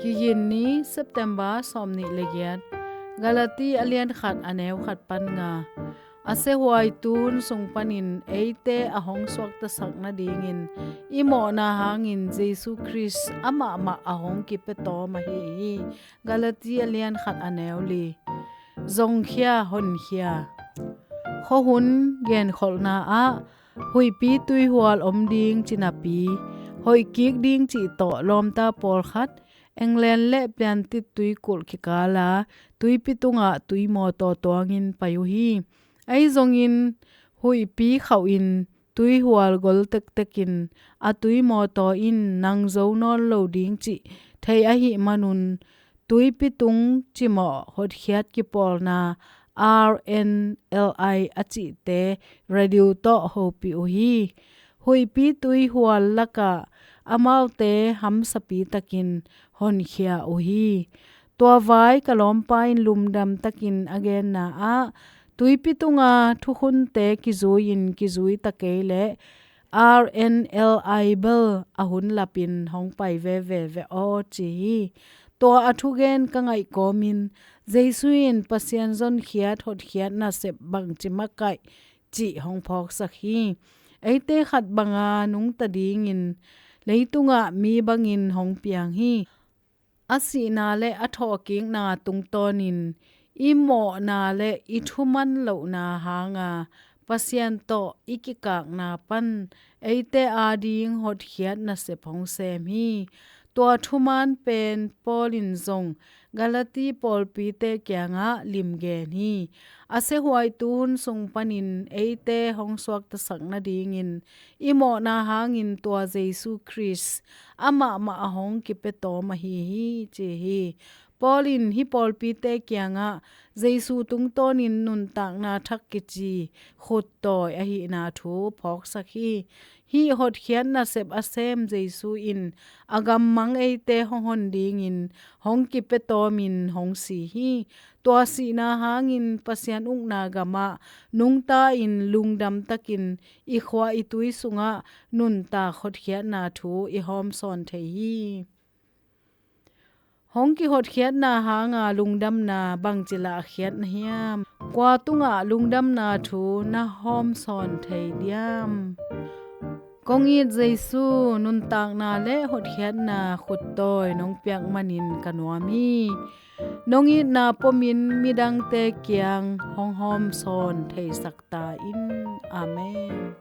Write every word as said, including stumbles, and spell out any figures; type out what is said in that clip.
Kigin ni, September sawmnih le giat. Galati a lian khat, a neu khat pan nga. A siahuai tun sung panin eite a hong suaktasak nadingin i mawhna hangin Jesu Khrist amahmah a hong kipia tawm ahi hi. Galati a lian khat, a neu li. Zongkhia, honkhia. Khuahun genkholhna ah huihpi tuihual om ding cih napi, hoih kik ding cih tawh lawmta pawlkhat England le Atlantic tuikulh kikala tuipi tungah tuimawtaw tuangin pai uh hi. Ahi zongin huihpi khauhin tuihual gol tektekin a tuimawtaw in nang zo nawn lo ding cih thei ahih manun, tuipi tung cimawh hotkhiat kipawlna R N L I a cihte radio tawh hopih uh hi. Huihpi tuihual lakah amaute hamsapi takin honkhia uh hi. Tua vai ka lawmpa in lungdam takin a genna ah, tuipi tunga thukhunte kizui-in kizui ta kei leh R N L I bel a hun lapin hong pai veve ve aw, ci hi. Tua a thugen ka ngaih kawmin Jesu in Pasian zonkhiat hotkhiat nasep bangci makaih cih hong phawksak hi. Eite khat banga nungta dingin leitungah mi bangin hong piang hi. A sihna le a thawhkikna tungtawnin i mawhna le i thuman lohna hanga Pasian tawh i kikakna pan eite ading hotkhiat nasep hong sem hi. Tua thuman pen Paul in zong Galati pawlpite kiangah limgen hi. A siahuai tuhun sung panin eite hong suaktasak nadingin i mawhna hangin tua Jesu Khrist amahmah a hong kipia tawm ahi hi, ci hi. Paul in hih pawlpite kiangah Jesu tungtawnin nuntakna thak kici khuttawi ahihna thu phawksak hi. Hih hotkhiat nasep a sem Jesu in a gammang eite hong hon dingin hong kipia tawmin hong si hi. Tua sihna hangin Pasian ukna gamah nungta-in lungdam takin i khua i tui sungah nuntak hotkhiatna thu i hawmsawn thei hi. Hong kihotkhiatna hanga lungdamna bangci lahkhiat na hiam? Kua tungah lungdamna thu na hawmsawn thei diam? Kong it Jesu, nuntakna le hotkhiatna khuttawi nong piak manin ka nuam hi. Nong itna pomin midangte kiang hong hawmsawn theisak ta in. Amen.